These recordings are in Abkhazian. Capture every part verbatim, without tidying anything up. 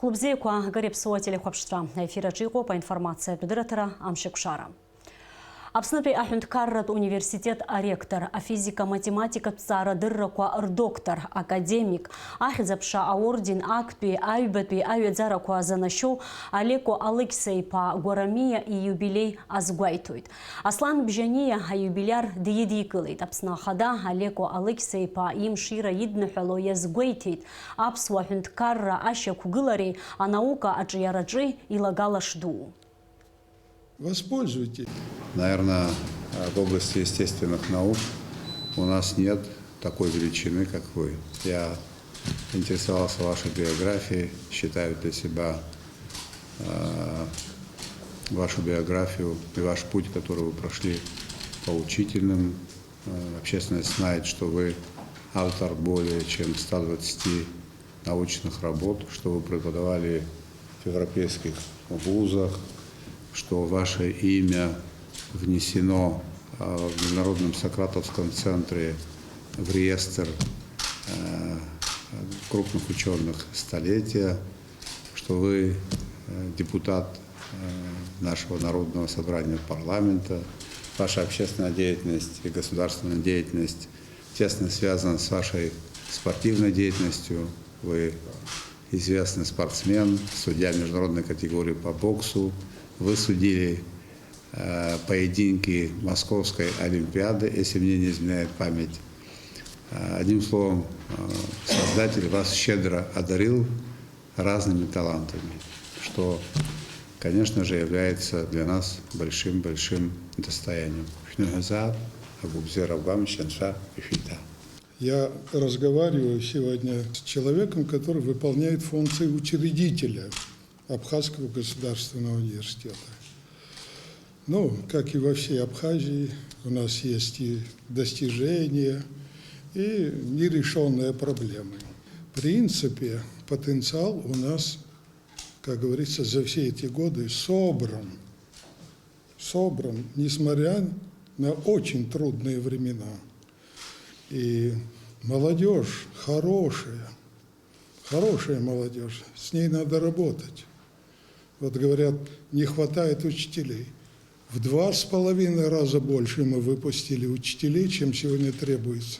Хәлыбзиақәа, Гыри Аԥсуа телехәаԥшцәа, аефир аҿы иҟоуп аинформациатә дырраҭара Амшьакәшара. Аԥснытәи аҳәынҭқарратә университет аректор, афизика-математикатә ҵаарадыррақәа рдоктор, академик, Ахьӡ-аԥша аорден актәи аҩбатәи аҩаӡарақәа занашьоу Алеко Алықьса-иԥа Гәарамиа ииубилеи азгәеиҭоит. Аслан Бжьаниа аиубилиар дидикылеит. Аԥсны Ахада Алеко Алықьса-иԥа имшира идныҳәало иазгәеиҭеит аԥсуа ҳәынҭқарра ашьақәгылареи анаука аҿиараҿы илагала шдуу. Воспользуйтесь. Наверное, в области естественных наук у нас нет такой величины, как вы. Я интересовался вашей биографией, считаю для себя э, вашу биографию и ваш путь, который вы прошли, поучительным. Э, Общественность знает, что вы автор более чем ста двадцати научных работ, что вы преподавали в европейских вузах, что ваше имя внесено э, в Международном Сократовском центре в реестр э, крупных ученых столетия, что вы э, депутат э, нашего Народного собрания, парламента. Ваша общественная деятельность и государственная деятельность тесно связана с вашей спортивной деятельностью. Вы известный спортсмен, судья международной категории по боксу. Вы судили э, поединки Московской Олимпиады, если мне не изменяет память. Э, Одним словом, э, Создатель вас щедро одарил разными талантами, что, конечно же, является для нас большим-большим достоянием. Шәныҳәазаап, агәыбзиара агәамч Анцәа ишәиҭа. Я разговариваю сегодня с человеком, который выполняет функции учредителя Абхазского государственного университета. Ну, как и во всей Абхазии, у нас есть и достижения, и нерешённые проблемы. В принципе, потенциал у нас, как говорится, за все эти годы собран, собран, несмотря на очень трудные времена. И молодёжь хорошая, хорошая молодёжь, с ней надо работать. Вот говорят, не хватает учителей. В два с половиной раза больше мы выпустили учителей, чем сегодня требуется.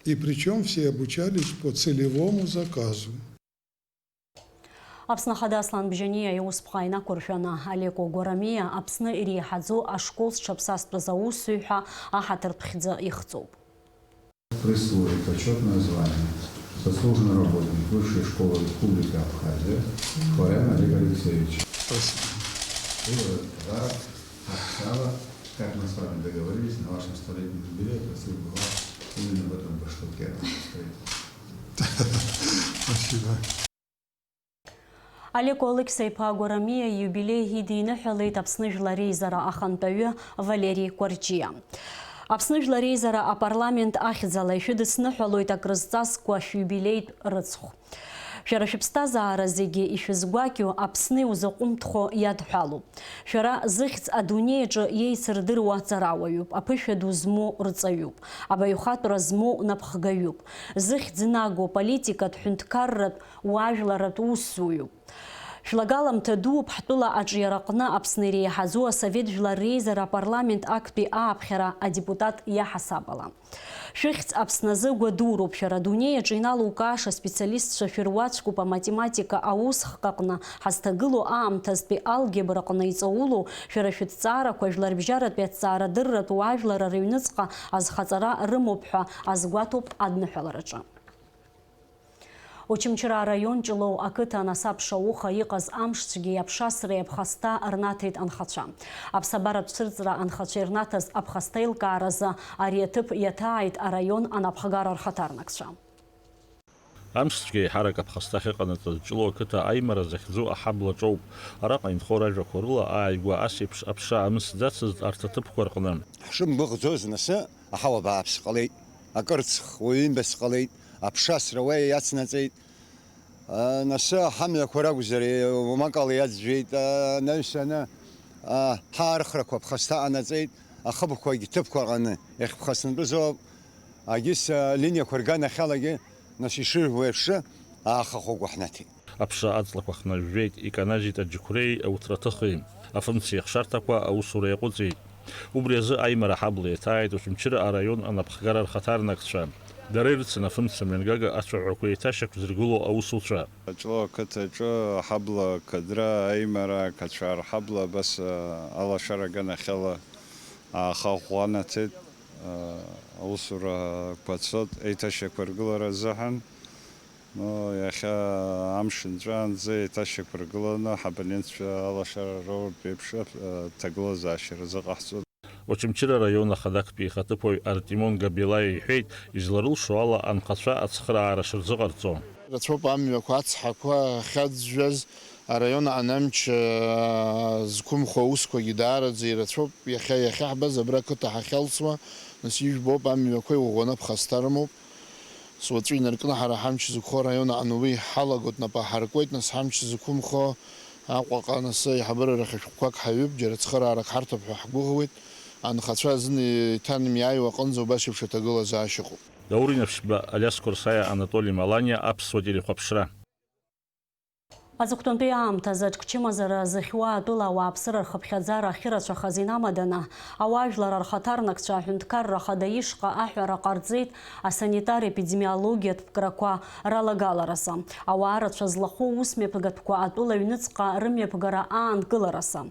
И причём все обучались по целевому заказу. Аԥсны Ахада Аслан Бжьаниа иусԥҟа инақәыршәаны, Алеко Гәарамиа Аԥсны иреиҳаӡоу ашкол зҽаԥсазтәыз аусзуҩ ҳәа аҳаҭыртә хьӡы ихҵоуп. Присвоить почётное звание заслуженный работник Высшей школы Республики Абхазия Хворян Олег Алексеевич. Спасибо. И вот этот подарок от Сава, как мы с вами договорились, на вашем столетнем юбилее просил бы вас именно в этом баштуке встретить. Спасибо. Алеко Алықьса-иԥа Гәарамиа ииубилеи идиныҳәалеит Аԥсны Жәлар Реизара ахантәаҩы Валери Кәарҷиа. Аԥсны Жәлар Реизара апарламент ахьӡала ишәыдысныҳәалоит акрызҵазкуа шәиубилеитә рыцхә. Шәара шәыԥсҭазаара зегьы ишәызгәакьоу Аԥсны иузаҟәымҭхо иадҳәалоуп. Шәара зыхьӡ адунеи аҿы иеицырдыруа ҵарауаҩуп, аԥышәа ду змоу рҵаҩуп, абаҩхатәра змоу напхгаҩуп, зыхьӡ наго политикатә, ҳәынҭқарратә, уаажәларратә усзуҩуп. Шәлагаламҭа дууп ҳтәыла аҿиараҟны Аԥсны иреиҳаӡоу Асовет Жәлар Реизара апарламент актәи ааԥхьара адепутат иаҳасабала. Шәыхьӡ Аԥсны азы гәадуроуп, шәара адунеи аҿы иналукааша специалистцәа шәыруаӡәкуп аматематика аусхк аҟны, ҳазҭагылоу аамҭазтәи алгебра аҟны иҵаулоу шәара шәыҭҵаарақәа жәларбжьаратәи аҭҵаарадырратә уаажәлар рыҩныҵҟа азхаҵара рымоуп ҳәа азгәаҭоуп адныҳәалараҿы. Очамчыра араион Ҷлоу ақыҭан асабша ауха иҟаз амшцәгьеи аԥшасреи аԥхасҭа рнаҭеит анхацәа. Аԥсабаратә цәырҵра анхацәа ирнаҭаз аԥхасҭа еилкааразы ари аҭыԥ иаҭааит араион анапхгара рхаҭарнакцәа. Амшцәгьа еиҳарак аԥхасҭа ахьыҟанаҵаз Ҷлоу ақыҭа аимара захьӡу аҳабла ҿоуп. Араҟа инхо ражәақәа рыла, ааигәа ас еиԥш аԥша аамсӡацызт арҭ аҭыԥқәа рҟны. Ҳшымгәыӷӡоз насы аҳауа бааԥс ҟалеит, акырцх уаҩымбас ҟалеит, аԥшасра уа иацнаҵеит. Насы ҳамҩақәа ракәзар, уамакала иаӡәӡәеит, анаҩсаны ҳаархрақәа ԥхасҭа ҟанаҵеит, ахыбқәагь ҭыԥқәа рҟаны иахьԥхасынтәыз ауп, агьыс алиниақәа рганахьалагьы, нас ишырбо еиԥш, аахахәақәа ҳнаҭеит. Аԥша аҵлақәа хнажәжәеит, иканажьит аџьықәреи ауҭраҭыхи. Афымцеихшарҭақәа аусура иаҟәыҵит. Убри азы аимара аҳабла иаҭааит Очамчыра араион анапхгара рхаҭарнакцәа. Дара ирыцын афымца мҩангага ацәаҳәақәа еиҭашьақәзыргыло аусуцәа. Ҷлоу ақыҭаҿы аҳабла кадра, аимара ақацәа рҳабла абас, а, алашара аганахьала ааха ӷәӷәа анаҭеит, а, аусурақәа цоит еиҭашьақәыргылара азыҳәан. Ну, иахьа амш нҵәаанӡа еиҭашьақәыргыланы ҳабонентцәа алашара роуртә еиԥш, а, ҭагылазаашьа рзыҟаҳҵоит. Очамчыра араион ахадактәи ихаҭыԥуаҩ Артемон Габелаиа иҳәеит, изларылшо ала анхацәа ацхыраара шырзыҟарҵо. Рацәоуп амҩақәа, ацҳақәа ахьаӡәӡәаз, араион аҟны амч, а, зқәымхо аусқәагьы даараӡа ирацәоуп. Иахьа иахьаҳбаз абра ақыҭа ҳахьалҵуа, нас ижәбоуп, амҩақәа иӷәӷәаны аԥхасҭа рымоуп. Нас уаҵәы инаркны ҳара ҳамч зықәхо араион аҟны уи ҳалагоит, нап ҳаркуеит, нас ҳамч зықәымхо Аҟәаҟа, нас аиҳабыра рахь ашәҟәқәак ҳаҩып, џьара цхыраарак ҳарҭап ҳәа ҳгәыӷуеит. Анхацәа азын иҭанмиааиуа аҟынӡа убас еиԥш аҭагылазаашьа ыҟоуп. Даур Инаԥшьба, Алиас Қорсаиа, Анатоли Маланиа, Аԥсуа телехәаԥшра. Аҵыхәтәантәи аамҭазы аҿкчымазара зыхьуа атәыла ауааԥсыра рхыԥхьаӡара ахьырацәахаз инамаданы, ауаажәлар рхаҭарнакцәа аҳәынҭқарра ахада ишҟа аҳәара ҟарҵеит асанитар-епидемиологиатә ԥкрақәа ралагаларазы, ауаа рацәа злахәу усмҩаԥгатәқәа атәыла аҩныҵҟа рымҩаԥгара аанкыларазы.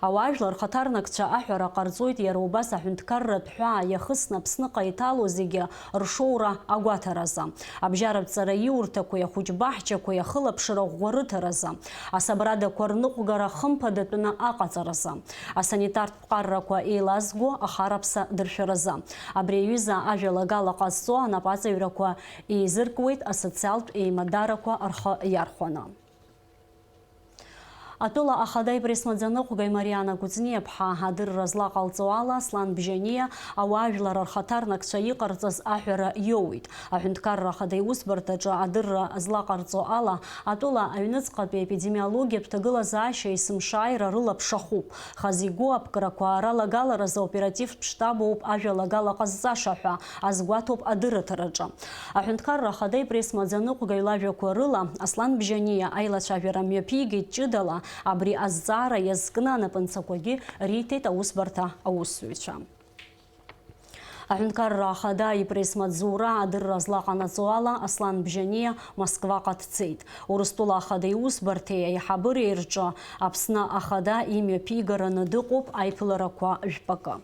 Ауаажәлар рхаҭарнакцәа аҳәара ҟарҵоит иара убас аҳәынҭқарратә ҳәаа иахысны Аԥсныҟа иҭало зегьы ршоура агәаҭаразы, абжьаратә ҵараиурҭақәеи ахәыҷбаҳчақәеи ахылаԥшра ӷәӷәа рыҭаразы, асабрадақәа рныҟәгара хымԥадатәны аҟаҵаразы, асанитартә ԥҟаррақәа еилазго ахараԥса дыршәаразы. Абри аҩыза ажәалагала ҟазҵо анапаҵаҩрақәа еизыркуеит асоциалтә еимадарақәа рхы иархәаны. Атәыла ахада ипресс-маӡаныҟәгаҩ Мариана Кәыҵниаԥҳа адырра злаҟалҵо ала, Аслан Бжьаниа ауаажәлар рхаҭарнакцәа иҟарҵаз аҳәара иоуит. Аҳәынҭқарра ахада иусбарҭаҿы адырра злаҟарҵо ала, атәыла аҩныҵҟатәи епидемиологиатә ҭагылазаашьа есымшааира рылаԥш ахуп. Хаз игоу аԥкрақәа ралагаларазы аоперативтә штаб ауп ажәалагала ҟазҵаша ҳәа азгәаҭоуп адырраҭараҿы. Аҳәынҭқарра ахада ипресс-маӡаныҟәгаҩ лажәақәа рыла, Аслан Бжьаниа аилацәажәара мҩаԥигеит ҷыдала, абри азҵаара иазкны анапынҵақәагьы риҭеит аусбарҭа аусзуҩцәа. Аҳәынҭқарра ахада ипресс-маҵзура адырра злаҟанаҵо ала, Аслан Бжьаниа Москваҟа дцеит. Урыстәыла ахада иусбарҭеи аиҳабыреи рҿы Аԥсны ахада имҩаԥигараны дыҟоуп аиԥыларақәа жәпакы.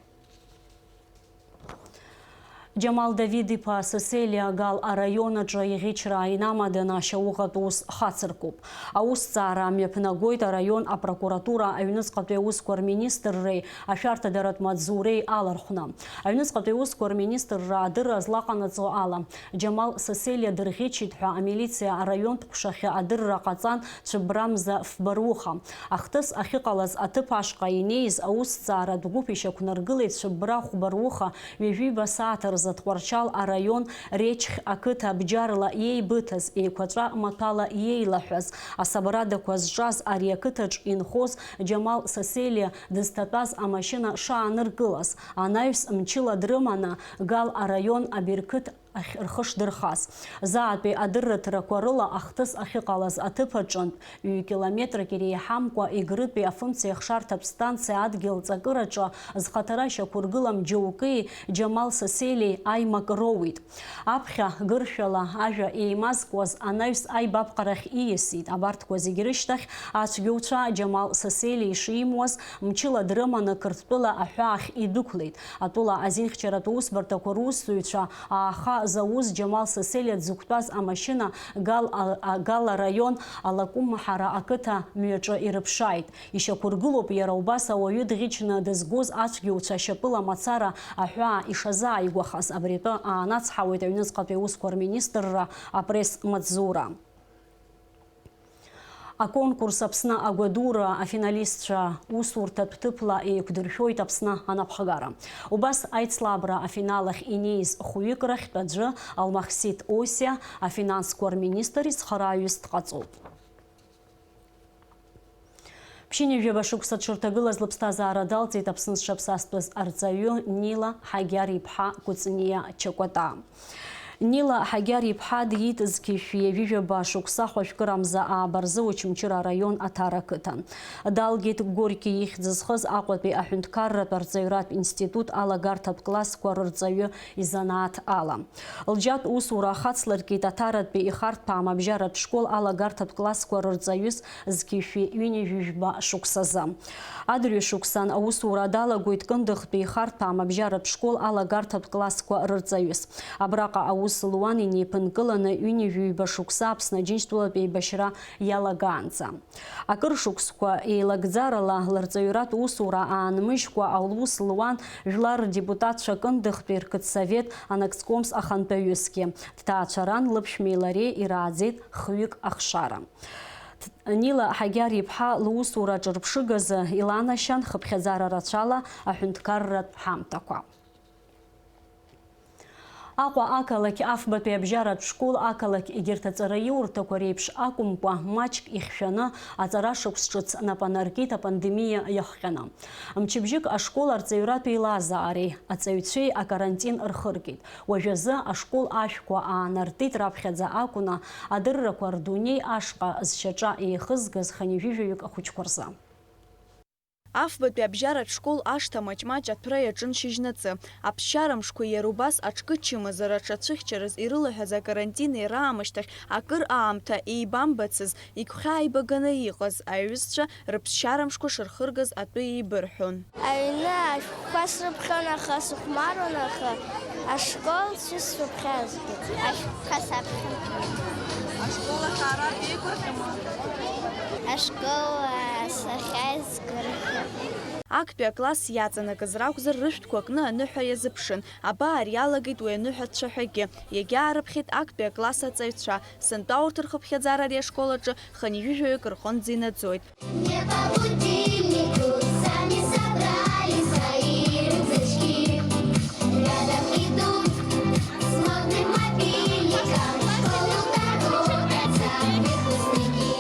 Џьамал Давид-иԥа Сеселиа Гал араион аҿы иӷьычра инамаданы ашьауӷатә ус хацыркуп. Аусҭҵаара мҩаԥнагоит араион апрокуратура аҩныҵҟатәи аусқәа рминистрреи ашәарҭадаратә маҵзуреи алархәны. Аҩныҵҟатәи аусқәа рминистрра адырра злаҟанаҵо ала, Џьамал Сеселиа дырӷьычит ҳәа амилициа араионтә ҟәшахьы адырра ҟаҵан цәыббрамза фба руха. Ахҭыс ахьыҟалаз аҭыԥ ашҟа инеиз аусҭҵааратә гәыԥ ишьақәнаргылеит цәыббра хәба руха ҩажәиба сааҭ рзы Тҟәарчал араион Речхь ақыҭа абџьарла иеибыҭаз, еиқәаҵәа маҭәала иеилаҳәаз, асабрадақәа зҿаз ари ақыҭаҿ инхоз Џьамал Сеселиа дызҭатәаз амашьына шааныркылаз, анаҩс мчыла дрыманы Гал араион абирқыҭ ахь рхы шдырхаз. Заатәи адырраҭарақәа рыла ахҭыс ахьыҟалаз аҭыԥ аҿынтә ҩ-километрак иреиҳамкәа Егрытәи афымцеихшарҭатә станциа адгьыл ҵакыраҿы зхаҭара шьақәыргылам џьоукыи Џьамал Сеселиеи аимак роуит. Аԥхьа гыршәала ажәа еимазкуаз анаҩс аибабҟарахь ииасит. Абарҭқәа зегьы рышьҭахь ацәгьоуцәа Џьамал Сеселиа ишимуаз мчыла дрыманы Қырҭтәыла аҳәаахь идәықәлеит. Атәыла азинхьчаратә усбарҭақәа русзуҩцәа ааха зауз Џьамал Сеселиа дзықәтәаз амашьына Гал, а, а, Гал араион Алакәымҳара ақыҭа мҩаҿы ирыԥшааит. Ишьақәыргылоуп иара убас ауаҩы дӷьычны дызгоз ацәгьоуцәа шьапыла мацара аҳәаа ишазааигәахаз. Абри атәы аанацҳауеит аҩныҵҟатәи аусқәа рминистрра апресс-маҵзура. Аконкурс Аԥсны агәадура афиналистцәа усурҭатә ҭыԥла еиқәдыршәоит Аԥсны анапхгара. Убас аицлабра афинал ахь инеиз хәҩык рахьтә аӡәы, Алмахсиҭ Осиа, афинансқәа рминистр ицхырааҩыс дҟаҵоуп. Ԥшьынҩажәаба шықәса дшырҭагылаз лыԥсҭазаара далҵит Аԥсны зҽаԥсазтәыз арҵаҩы Нила Ҳагьар-иԥҳа Кәыҵниа Чакәатаа. Нила Ҳагьар-иԥҳа диит зқьи шәи ҩажәижәаба шықәса хәажәкырамза ааба рзы Очамчыра араион Аҭара ақыҭан. Далгеит Горки ихьӡ зхыз Аҟәатәи аҳәынҭқарратә арҵаҩратә институт алагарҭатә классқәа рырҵаҩы изанааҭ ала. Лџьатә усура ахацлыркит Аҭаратәи ихарҭәаам абжьаратә школ алагарҭатә классқәа рырҵаҩыс зқьи шәи ҩынҩажәижәба шықәсазы. Адырҩашықәсан аусура далагоит Кындыхтәи ихарҭәаам абжьаратә школ алагарҭатә классқәа рырҵаҩыс. Абраҟа аус луан инеиԥынкыланы ҩынҩажәижәба шықәса Аԥсны Аџьынџьтәылатә еибашьра иалагаанӡа. Акыр шықәсқәа еилагӡарала лырҵаҩратә усура аанмыжькәа аус луан жәлар рдепутатцәа Кындыхтәи рқыҭсовет анагӡкомс ахантәаҩысгьы. Дҭаацәаран лыԥшәмеи лареи ирааӡеит хҩык ахшара. Нила Ҳагьар-иԥҳа лусура аҿырԥшыгазы иланашьан хыԥхьаӡара рацәала аҳәынҭқарратә ҳамҭақәа. Аҟәа ақалақь афбатәи абжьаратә школ ақалақь егьырҭ аҵараиурҭақәа реиԥш акәымкәа, маҷк ихьшәаны аҵара шықәс ҿыц нап анаркит апандемиа иахҟьаны. Мчыбжьык ашкол арҵаҩратә еилазаареи аҵаҩцәеи акарантин рхыргеит. Уажәазы ашкол ашәқәа аанартит, раԥхьаӡа акәны адыррақәа рдунеи ашҟа зшьаҿа еихызгаз хынҩажәижәаҩык ахәыҷқәа рзы. Афбатәи абжьаратә школ ашҭа маҷ-маҷ аҭәра иаҿын шьыжьнаҵы. Аԥсшьара мшқәа иара убас аҿкы чымазара аҽацәыхьчараз ирылаҳәаз акарантин иара аамышьҭахь акыр аамҭа еибамбацыз, игәхьааибаганы иҟаз аиҩызцәа рыԥсшьара мшқәа шырхыргаз атәы еибырҳәон. Аҩны ашәҟәқәа срыԥхьон, аха сыхәмаруан, аха ашкол цәысрыԥхьазгеит. Ашәҟәқәа саԥхьон. Ашкол ахь ара еигәырӷьама? Ашкол, а, сахьааиз гәырӷьа. Актәи акласс иаҵанакыз ракәзар, рышәҭқәа кны аныҳәа иазыԥшын. Абар, иалагеит уи аныҳәа цәаҳәагьы. Иагьаарыԥхьеит актәи акласс аҵаҩцәа. Сынтәа урҭ рхыԥхьаӡара ари ашкол аҿы хынҩажәижәаҩык рҟынӡа инаӡоит. Не по будильнику сами собрали свои рюкзачки. Рядом идут с модным мобильником, в школу торопятся выпускники.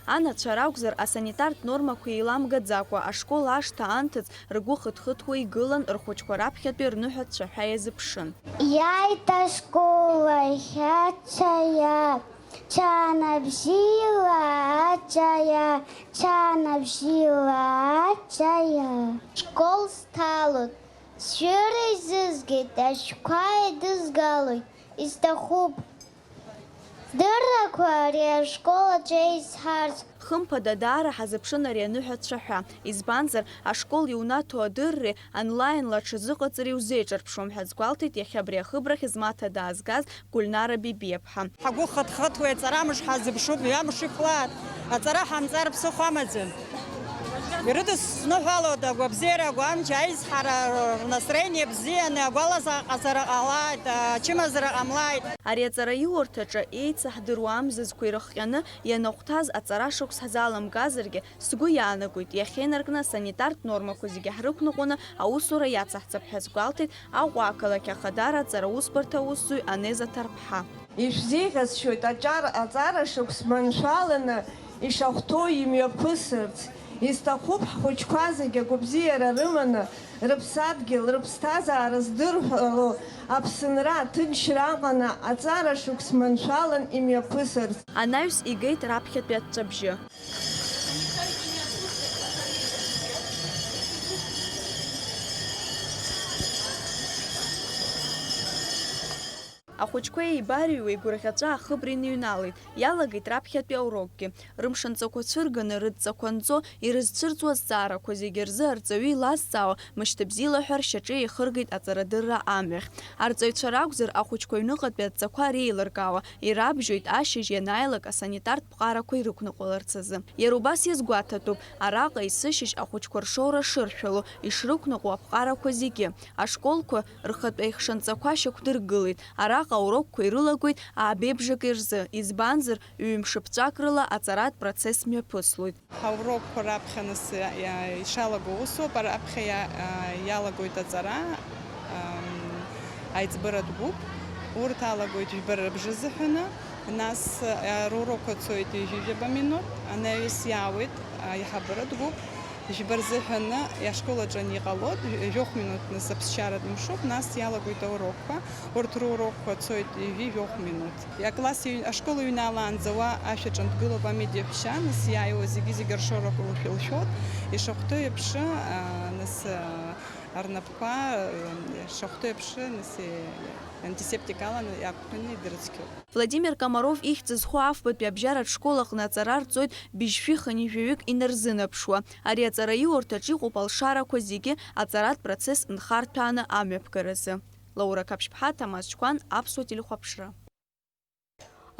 Анацәа ракәзар, асанитартә нормақәа еиламгаӡакәа, ашкол ашҭа анҭыҵ ргәы хыҭхыҭуа игылан, рхәыҷқәа раԥхьатәи рныҳәа цәаҳәа иазыԥшын. Иааит ашкол ахь ачаиа, чана бзиала ачаиа, чана бзиала ачаиа. Школ сҭалоит, сҩыра изызгеит, ашәқәа еидызгалоит, исҭахуп. Здыррақәа ари ашкол аҿы еизҳарц. Хымԥада, даара ҳазыԥшын ари аныҳәа цәаҳәа. Избанзар, ашкол иунаҭо адырреи онлаинла аҽазыҟаҵареи узеиҿырԥшуам ҳәа азгәалҭеит иахьа абри ахыбрахь змаҭа даазгаз Гәылнара Бебиаԥҳа. Ҳгәы хыҭхыҭуеит, аҵарамш ҳазыԥшуп, ҩамш иқәлааит. Аҵара ҳамҵар ԥсыхәа амаӡам. Ирыдысныҳәалоит агәабзиара, агәамч, аизҳара, рнастроение бзианы, агәалазаҟазара ҟалааит, ачымазара ҟамлааит. Ари аҵараиурҭаҿы еицаҳдыруа амзызқәа ирыхҟьаны ианахәҭаз аҵара шықәс ҳзаламгазаргьы, сгәы иаанагоит, иахьа инаркны асанитартә нормақәа зегьы ҳрықәныҟәаны аусура иацаҳҵап ҳәа азгәалҭеит Аҟәа ақалақь ахадара аҵара усбарҭа аусзуҩ Анез Аҭарԥҳа. Ишәзеиӷьасшьоит аҿар-, аҵара шықәс маншәаланы ишахәҭоу имҩаԥысырц. Исҭахуп ҳхәыҷқәа зегьы агәабзиара рыманы, рыԥсадгьыл, рыԥсҭазаара здырҳәало Аԥсынра аҭынчра аҟаны аҵара шықәс маншәалан имҩаԥысырц. Анаҩс игеит раԥхьатәи аҵәҵәабжьы. Ахәыҷқәа еибарыҩуа игәырӷьаҵәа ахыбра иныҩналеит, иалагеит раԥхьатәи аурокгьы. Рымшынҵақәа цәырганы, рыдҵақәа нҵо, ирызцәырҵуа азҵаарақәа зегьы рзы арҵаҩы илазҵаауа, мышьҭабзиала ҳәа ршьаҿа еихыргеит аҵарадырра амҩахь. Арҵаҩцәа ракәзар, ахәыҷқәа аҩныҟатәи адҵақәа реилыркаауа, ирабжьоит ашьыжь ианааилак асанитартә ԥҟарақәа ирықәныҟәаларц азы. Иара убас иазгәаҭатәуп, араҟа есышьыжь ахәыҷқәа ршоура шыршәало, ишрықәныҟәо аԥҟарақәа зегьы. Ашколқәа рхатә еихшанҵақәа шьақәдыргылеит, араҟа аурокқәа ирылагоит аабеибжак рзы, избанзар, ҩымшаԥҵәак рыла аҵаратә процесс мҩаԥыслоит. Ҳаурокқәа раԥхьа нас, иа-, ишалаго усоуп, раԥхьа иа-, иалагоит аҵара, ам, аиҵбыратә гәыԥ, урҭ алагоит жәбара рыбжазыҳәаны, нас, а, рурокқәа цоит ҩажәижәаба минуҭ, анаҩс иаауеит аиҳабыратә гәыԥ, Жәба рзыҳәаны ашкол аҿы ани иҟалоит, жәохә минуҭ нас аԥсшьаратә мшуп, нас иалагоит аурокқәа, урҭ рурокқәа цоит ҩажәи жәохә минуҭ. Акласс иҩ-, ашкол иҩналаанӡа уа ашә аҿы нҭгылоуп амедиаҳәшьа, нас иааиуа зегьы-зегьы ршоурақәа лшәылшәоит, ишахәҭоу еиԥш, а, нас, а, рнапқәа, а, шахәҭоу еиԥш, нас, е-, антисептик аланы иақәтәаны идырцқьоуп. Владимир Комаров ихьӡ зху афбатәи абжьаратә школ аҟны аҵара арҵоит быжьшәи хынҩажәаҩык инарзынаԥшуа. Ари аҵараиурҭаҿ иҟоуп алшарақәа зегьы аҵаратә процесс нхарҭәааны амҩаԥгаразы. Лаура Қаԥшьԥҳа, Ҭамаз Ҷкәан, Аԥсуа телехәаԥшра.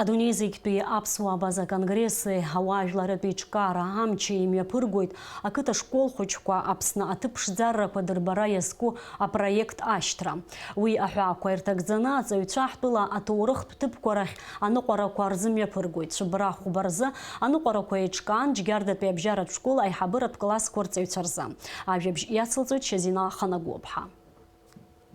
Адунеи зегьтәи аԥсуаа абаза конгресси ауаажәларратә еиҿкаара амчи имҩаԥыргоит ақыҭа школ хәыҷқәа Аԥсны аҭыԥ ԥшӡаррақәа дырбара иазку апроект ашьҭра. Уи аҳәаақәа ирҭагӡаны аҵаҩцәа ҳтәыла аҭоурыхтә ҭыԥқәа рахь аныҟәарақәа рзымҩаԥыргоит. Цәыббра хәба рзы аныҟәарақәа еиҿкаан Џьгьардатәи абжьаратә школ аиҳабыратә классқәа рҵаҩцәа рзы. Ажәабжь иацылҵоит Шьазина Ханагәлаԥҳа.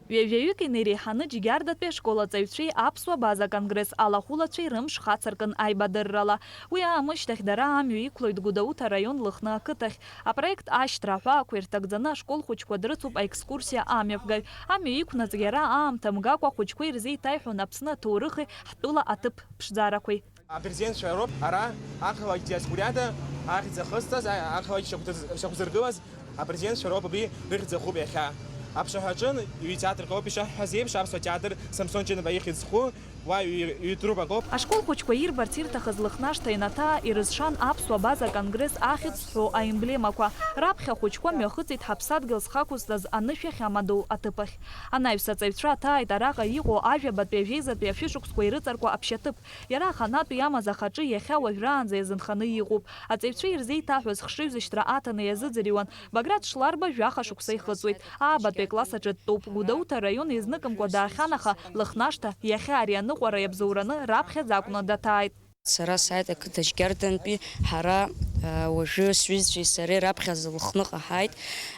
Ҩажәаҩык инеиреиҳаны Џьгьардатәи ашкол аҵаҩцәеи Аԥсуа Абаза Конгресс алахәылацәеи рымш хацыркын аибадыррала. Уи аамышьҭахь дара амҩа иқәлоит Гәдоуҭа араион Лыхны ақыҭахь. Апроект ашьҭра аҳәаақәа ирҭагӡаны ашкол хәыҷқәа дрыцуп аекскурсиа амҩаԥгаҩ. Амҩа иқәнаҵ иара аамҭа мгакәа ахәыҷқәа ирзеиҭаиҳәон Аԥсны аҭоурыхи ҳтәыла аҭыԥ ԥшӡарақәеи. Апрезидентцәа роуп ара ақалақь Диоскуриада ахьӡ ахызҵаз, а-, ақалақь шьақәдырз-, шьақәзыргылаз апрезидентцәа роуп, абри рыхьӡ ахуп иахьа. Аԥшаҳәаҿын ҩ-театрк ауп ишаҳҳәаз еиԥш, аԥсуа театр Самсон Ҷыныба ихьӡ зху, уа ҩ-, ҩ-труппак ауп. Ашкол хәыҷқәа ирбарц ирҭахыз Лыхнашҭа инаҭаа ирызшан Аԥсуа Абаза Конгресс ахьӡ зҳәо аемблемақәа. Раԥхьа ахәыҷқәа мҩахыҵит ҳаԥсадгьыл зхақәызҵаз анышә иахьамадоу аҭыԥ ахь. Анаҩс аҵаҩцәа аҭааит араҟа иҟоу ажәабатәи ажәеизатәи ашәышықәсқәа ирыҵаркуа аԥшьаҭыԥ. Иара аханатә иамаз ахаҿы иахьа уажәраанӡа иазынханы иҟоуп. Аҵаҩцәа ирзеиҭаҳәаз хшыҩзышьҭра аҭаны иазыӡырҩуан. Баграт Шларба жәаха шықәса ихыҵуеит. Аабатәи акласс аҿы дтәоуп. Гәдоуҭа араион изныкымкәа даахьан, аха Лыхнашҭа иахьа ари аныҟәара иабзоураны раԥхьаӡа акәны даҭааит. Сара сааит ақыҭа Џьгьардантәи, ҳара, а, уажәы сҩызцәеи сареи раԥхьаӡа Лыхныҟа ҳааит.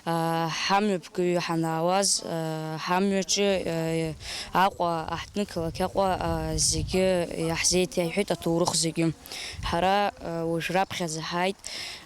А, ҳамҩаԥгаҩы ҳанаауаз, а, ҳамҩаҿы, а, Аҟәа, аҳҭнықалақь Аҟәа, а, зегьы иаҳзеиҭеиҳәеит, аҭоурых зегьы. Ҳара, а, уажә раԥхьаӡа ҳааит,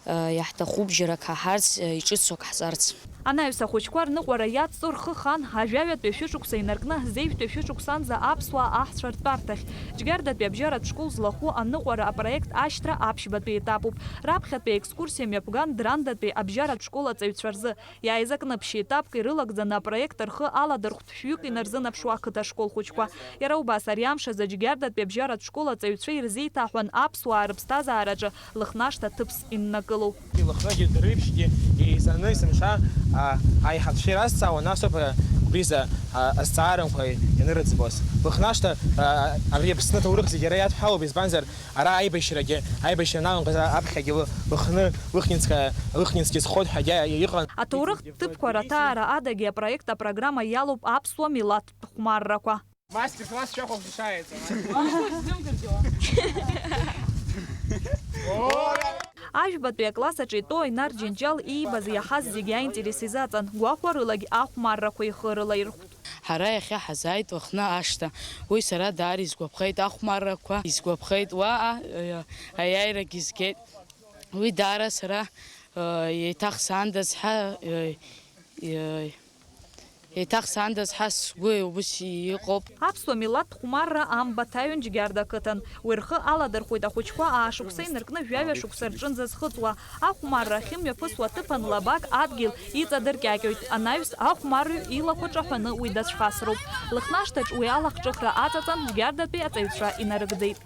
а, иаҳҭахуп џьарак ҳаҳарц, а, иҿыцу ак ҳҵарц. Анаҩс ахәыҷқәа рныҟәара иацҵо рхы хан, ажәаҩатәи ашәышықәса инаркны, зежәтәи ашәышықәсанӡа аԥсуаа аҳцәа ртәарҭахь. Џьгьардатәи абжьаратә школ злахәу аныҟәара апроект ашьҭра аԥшьбатәи етапуп. Раԥхьатәи аекскурсиа мҩаԥган Драндатәи абжьаратә школ аҵаҩцәа рзы. Иааизакны ԥшьа етапк ирылагӡаны апроект рхы аладырхәт ԥшьҩык инарзынаԥшуа ақыҭа школ хәыҷқәа. Иара убас ари амш азы Џьгьардатәи абжьаратә школ аҵаҩцәа ирзеиҭаҳәан аԥсуаа рыԥсҭазаараҿы Лыхнашҭа ҭыԥс иннакылоу. Лыхнагьы дырҩаԥшьгьы еизаны есымша, а, аиҳабшьа иразҵаауан, нас ауп, а, убри азы, а, азҵаарақәа ианырыӡбоз. Лыхнашҭа, а, ари Аԥсны аҭоурых зегьы иара иадҳәалоуп, избанзар, ара аибашьрагьы, аибашьра анаанагоз аԥхьагьы Лы-, Лыхны, Лыхнинская, Лыхнинский сход ҳәагьы иҟан. Аҭоурых ҭыԥқәа раҭаара адагьы апроект апрограмма иалоуп аԥсуа милаҭтә хәмаррақәа. Мастер-класс шәахәа шәшааиҵа. Ажәбатәи акласс аҿы итәоу Аинар Џьынџьал иибаз иаҳаз зегьы аинтерес изаҵан, гәахәарылагь ахәмаррақәа ихы рылаирхәт. Ҳара иахьа ҳазааит Лыхны ашҭа. Уи сара даара исгәаԥхеит ахәмаррақәа, исгәаԥхеит уаҟа, э, аиааирагьы згеит. Уи даара сара, э, еиҭах саандаз ҳәа, э, э, Еиҭах саандаз ҳәа сгәы убыс иҟоуп. Аԥсуа милаҭ хәмарра амбаҭаҩын Џьгьарда ақыҭан. Уи рхы аладырхәит ахәыҷқәа аашықәса инаркны жәаҩа шықәса рҿынӡа зхыҵуа. Ахәмарра ахьымҩаԥысуа аҭыԥан лабак адгьыл иҵадыркьакьоит. Анаҩс ахәмарҩ илақәа ҿаҳәаны уи дацәхасроуп. Лыхнашҭаҿ уи алахҿыхра аҵаҵан Џьгьардатәи аҵаҩцәа инарыгӡеит.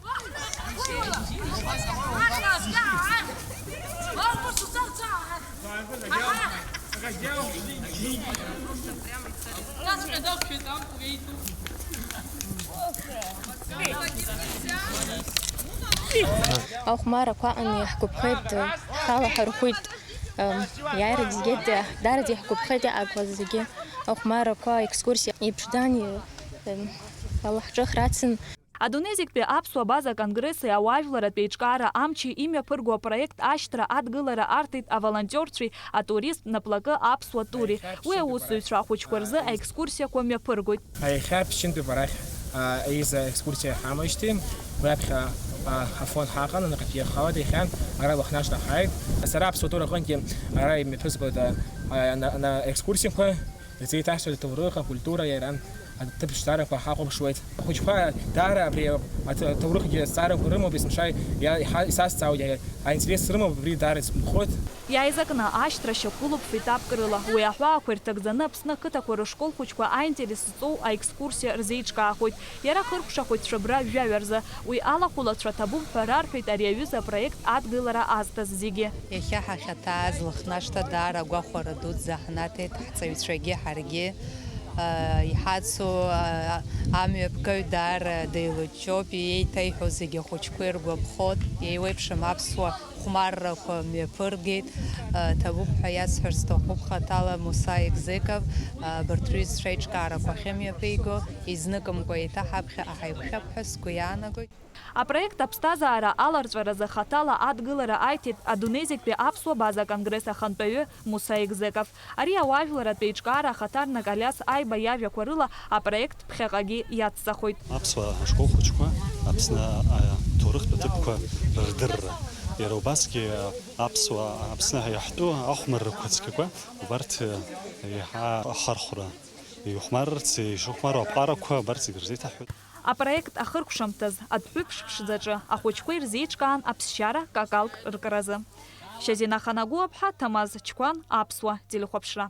Ахәмаррақәа аҟны иаҳгәаԥхеит, ҳхала ҳархәит, иааирагь згеит, даараӡа иаҳгәаԥхеит иаақәлаз зегьы. Ахәмаррақәа, аекскурсиа, иԥшӡан, алахҿыхра ацын. Адунеи зегьтәи аԥсуа абаза конгресси ауаажәларатә еиҿкаара амчи имҩаԥырго апроект ашьҭра адгылара арҭеит аволонтиорцәеи атуристтә наплакы аԥсуа тури. Уи аусзуҩцәа ахәыҷқәа рзы аекскурсиақәа мҩаԥыргоит. Иахьа ԥшьынтәыба арахь, а, еиза екскурсиа иҳамоижьҭеи, уи аԥхьа Ҳафон ҳаҟан, анаҟьатәи ахала деихьан, ара Лыхнашҭа ҳааит. Сара аԥсуа ҭоурых аҟынтәи ара имҩаԥысгоит, а, а, ана-, ана-, екскурсиақәа, рзеиҭаҳҳәоит аҭоурых, акультура, иара аҭыԥ ԥшӡарақәа ҳахәаԥшуеит. Ахәыҷқәа даара абри аҭ-, аҭоурыхгьы азҵаарақәа рымоуп, есымша иа-, иҳа-, исазҵаауеит, иа-, аинтерес рымоуп, абри даара исгәаԥхоит. Иааизакны ашьҭра шьақәгылоуп фетапк рыла. Уи аҳәаақәа ирҭагӡаны Аԥсны ақыҭақәа рышкол хәыҷқәа аинтерес зҵоу аекскурсиа рзеиҿкаахоит. Иара хыркәшахоит шәыбра жәаҩа рзы. Уи алахәылацәа ҭабуп ҳәа рарҳәеит ари аҩыза апроект адгылара азҭаз зегьы. Иахьа ҳахьаҭааз Лыхнашҭа даара агәахәара дуӡӡа ҳнаҭеит, ҳҵаҩцәагьы ҳаргьы. Иҳацу, а, амҩаԥгаҩ даара деилыҷҷоуп, иеиҭаиҳәо зегьы ахәыҷқәа иргәаԥхоит, еиуеиԥшым аԥсуа хәмаррақәа мҩаԥыргеит. Ҭабуп ҳәа иасҳәар сҭахуп хаҭала Муса Егзеков, абарҭ рҩызцәа аиҿкаарақәа ахьымҩаԥиго, изныкымкәа еиҭа ҳаԥхьаҟа ҳаиқәшәап ҳәа сгәы иаанагоит. Апроект аԥсҭазаара аларҵәаразы хаҭала адгылара аиҭеит адунеи зегьтәи аԥсуа база конгресс ахантәаҩы Муса Егзеков. Ари ауаажәларратә еиҿкаара ахаҭарнак Алиас Аиба иажәақәа рыла апроект ԥхьаҟагьы иацҵахоит. Аԥсуа ашкол хәыҷқәа Аԥсны аҭоурыхтә аҭыԥқәа рдырра, иара убасгьы аԥсуа, Аԥсны иаҳтәу ахәмаррақәа цқьақәа убарҭ еиҳа ахархәра ихәмарырц ишыхәмаруа аԥҟарақәа абарҭ зегь рзеиҭаҳҳәоит. Апроект ахыркәшамҭаз адәҳәыԥш ԥшӡаҿы ахәыҷқәа ирзеиҿкаан аԥсшьара какалк ркразы. Шьазина Ханагәыаԥҳа, Ҭамаз Чқәан, Аԥсуа телехәаԥшра.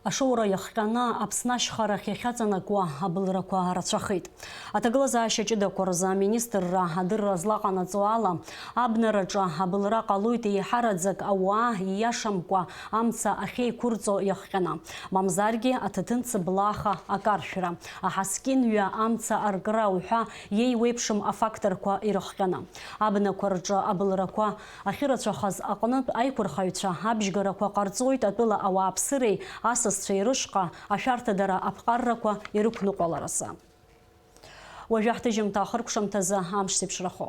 Ашоура иахҟьаны Аԥсны ашьхарахь иахьаҵанакуа абылрақәа рацәахеит. Аҭагылазаашьа ҷыдақәа рзы аминистрра адырра злаҟанаҵо ала, абнараҿы абылра ҟалоит еиҳараӡак ауаа ииашамкәа амца ахьеиқәырҵо иахҟьаны, мамзаргьы аҭаҭын цыблааха акаршәра, аҳаскьынҩа амца аркра уҳәа иеиуеиԥшым афакторқәа ирыхҟьаны. Абнақәа рҿы абылрақәа ахьырацәахаз аҟнытә аиқәырхаҩцәа абжьгарақәа ҟарҵоит атәыла ауааԥсыреи асасцәеи рышҟа ашәарҭадара аԥҟаррақәа ирықәныҟәаларазы. Уажәы ҳҭыжьымҭа ахыркәшамҭазы амш зеиԥшрахо.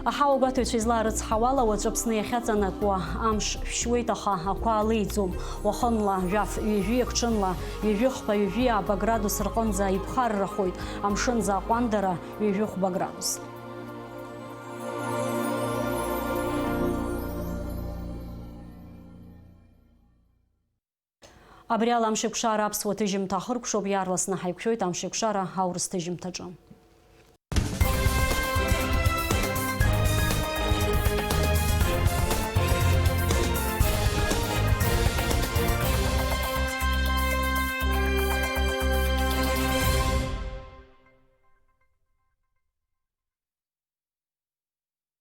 Аҳауа гәаҭаҩцәа излаарыцҳауала, уаҵәы Аԥсны иахьаҵанакуа амш шәшьуеит, аха ақәа алеиӡом. Уахынла жәаф ҩажәиак, ҽынла ҩажәи хԥа, ҩажәи ааба градус рҟынӡа иԥхаррахоит, амшын заҟәандара ҩажәи хәба градус. Абри ала Амшеикәшара аԥсуа ҭыжьымҭа ахыркәшоуп, иаарласны ҳаиқәшәоит Амшеикәшара аурыс ҭыжьымҭаҿы.